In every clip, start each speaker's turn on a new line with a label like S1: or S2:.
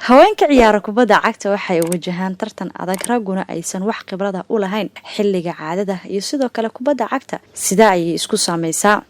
S1: Haweenka ciyaara kubadda cagta waxay wajahaan tartan adag, ragguna aysan wax khibrada u lahayn xilliga caadada iyo sidoo kale kubadda cagta. Sidaa ayay isku saameysaa.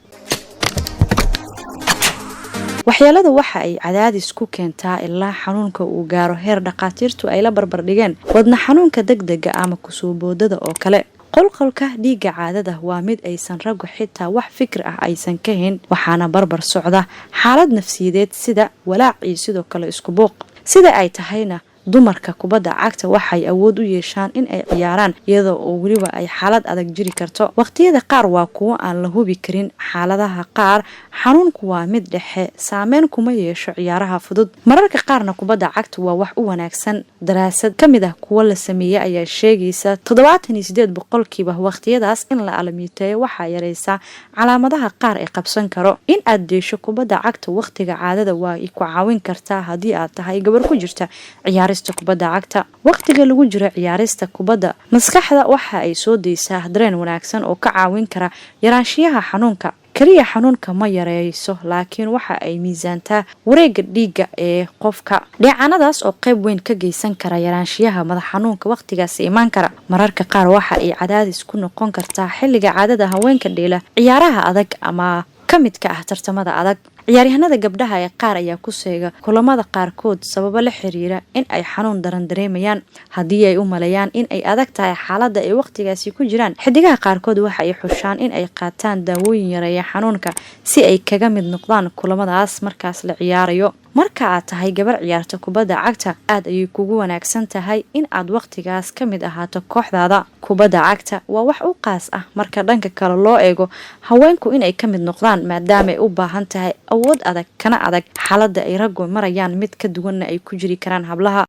S1: Waxyeeladu waxa ay cadaadis ku keentaa ilaa xanuunka uu gaaro heer dhakhaatiirtu ay la barbardhigeen wadna xanuunka degdega ama kusoo boodada oo kale. Qolqolka dhiigga caadada waa mid aysan raggu xitaa wax fikir ah aysan ka hayn, waxaana barbar socda xaalad nafsiyadeed sida walaac iyo sidoo kale isku buuq. Sida ay tahayna, dumarka kubadda cagta waxay awood u yeeshaan in ay ciyaaraan iyadoo oo weliba ay xaalad adag jiri karto. Waqtiyada qaar waa kuwo aan la hubi karin. Xaaladaha qaar xanuunku waa mid dhexe, saameyn kuma yeesho ciyaaraha fudud. Mararka qaarna kubadda cagta waa wax u wanaagsan. Daraasad ka mid ah kuwo la sameeyey ayaa sheegaysa 78% waqtiyadaas in la alamiiteeyo waxaa yareysaa calaamadaha qaar ee qabsan karo. In aad deesho kubadda cagta waqtiga caadada waa ku caawin kartaa haddii aad tahay gabar ku jirta ciyaarista kubadda cagta. Waqtiga lagu jiro ciyaarista kubadda, maskaxda waxa ay soo deysaa dareen wanaagsan oo ka caawin kara yaraanshiyaha xanuunka. Kaliya xanuunka ma yareyso, laakiin waxa ay miisaantaa wareega dhiigga ee qofka, dheecaanadaas oo qayb weyn ka geysan kara yaraanshiyaha madax xanuunka waqtigaasi imaan kara. Mararka qaar waxa ay cadaadis ku noqon kartaa xilliga caadada haweenka dheela ciyaaraha adag ama ka midka ah tartamada adag. Ciyaaryahanada gabdhaha ee qaar ayaa ku seega kulamada qaarkood sababo la xiriira in ay xanuun daran dareemayaan. Haddii ay u maleeyaan in ay adag tahay xaaladda ay waqtigaasi ku jiraan, xidigaha qaarkood waxa ay xushaan in ay qaataan daawooyin yareeya xanuunka si ay kaga mid noqdaan kulamadaas markaas la ciyaarayo. Marka aad tahay gabar ciyaarta kubadda cagta, aad ayay kugu wanaagsan tahay in aad waqtigaas ka mid ahaato kooxdaada. Kubadda cagta waa wax u qaas ah marka dhanka kale loo eego haweenku inay ka mid noqdaan, maadaama ay u baahan tahay awood adag kana adag xaaladda ay raggu marayaan, mid ka duwanna ay ku jiri karaan hablaha.